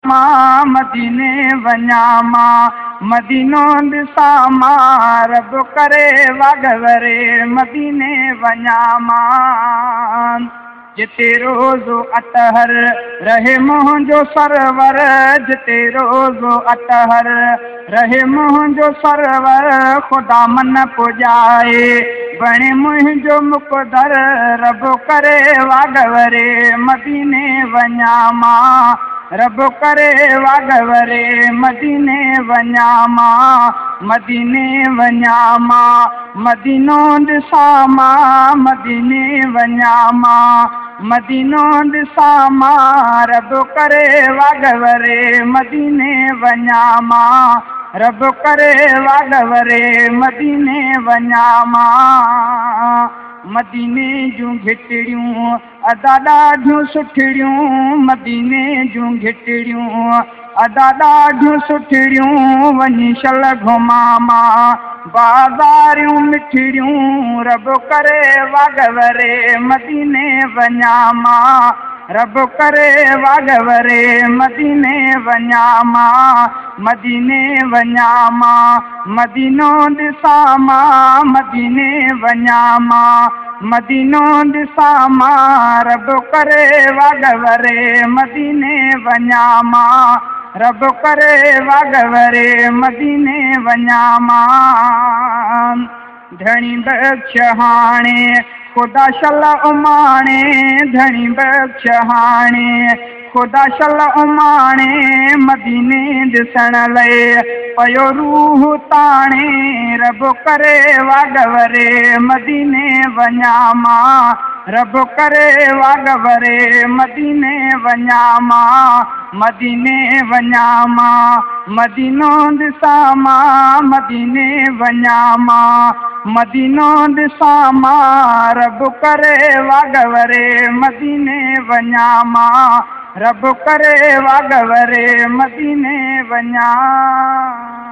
مان مديني وڃان مان مدينو ڏسان مان، رب ڪري واڳ وري مديني وڃان مان. جتي روزو اطهر رهي منهنجو سرور، جتي روزو اطهر رهي منهنجو سرور، خدا من پڄائي بڻي منهنجو مقدر، رب ڪري واڳ وري مديني وڃان مان. رب ڪري واڳ وري مديني وڃان مان، مديني وڃان مان، مدينو ڏسان مان، مديني وڃان مان، مدينو ڏسان مان، رب ڪري واڳ وري مديني وڃان مان. رب ڪري واڳ وري مديني وڃان مان. مديني جون گهٽڙيون ادا ڏاڍيون سٺڙيون، مديني جون گهٽڙيون ادا ڏاڍيون سٺڙيون، وڃي شل گهمان مان بازاريون مٺڙيون، رب ڪري واڳ وري مديني وڃان مان. رب ڪري واڳ وري مديني وڃان مان، مديني وڃان مان، مدينو ڏسان مان، مديني وڃان مان، مدينو ڏسان مان، رب ڪري واڳ وري مديني وڃان مان. رب ڪري واڳ وري مديني وڃان مان. ڌڻي بخش هاڻي خدا شل اماڻي، ڌڻي بخش هاڻي خدا شل اماڻي، مديني ڏسڻ لئي پيو روح تاڻي، رب ڪري واڳ وري مديني وڃان مان. رب ڪري واڳ وري مديني وڃان مان، مديني وڃان مان، مدينو ڏسان مان، مديني وڃان مان، مدينو ڏسان مان، رب ڪري واڳ وري مديني وڃان مان. رب ڪري واڳ وري مديني وڃان.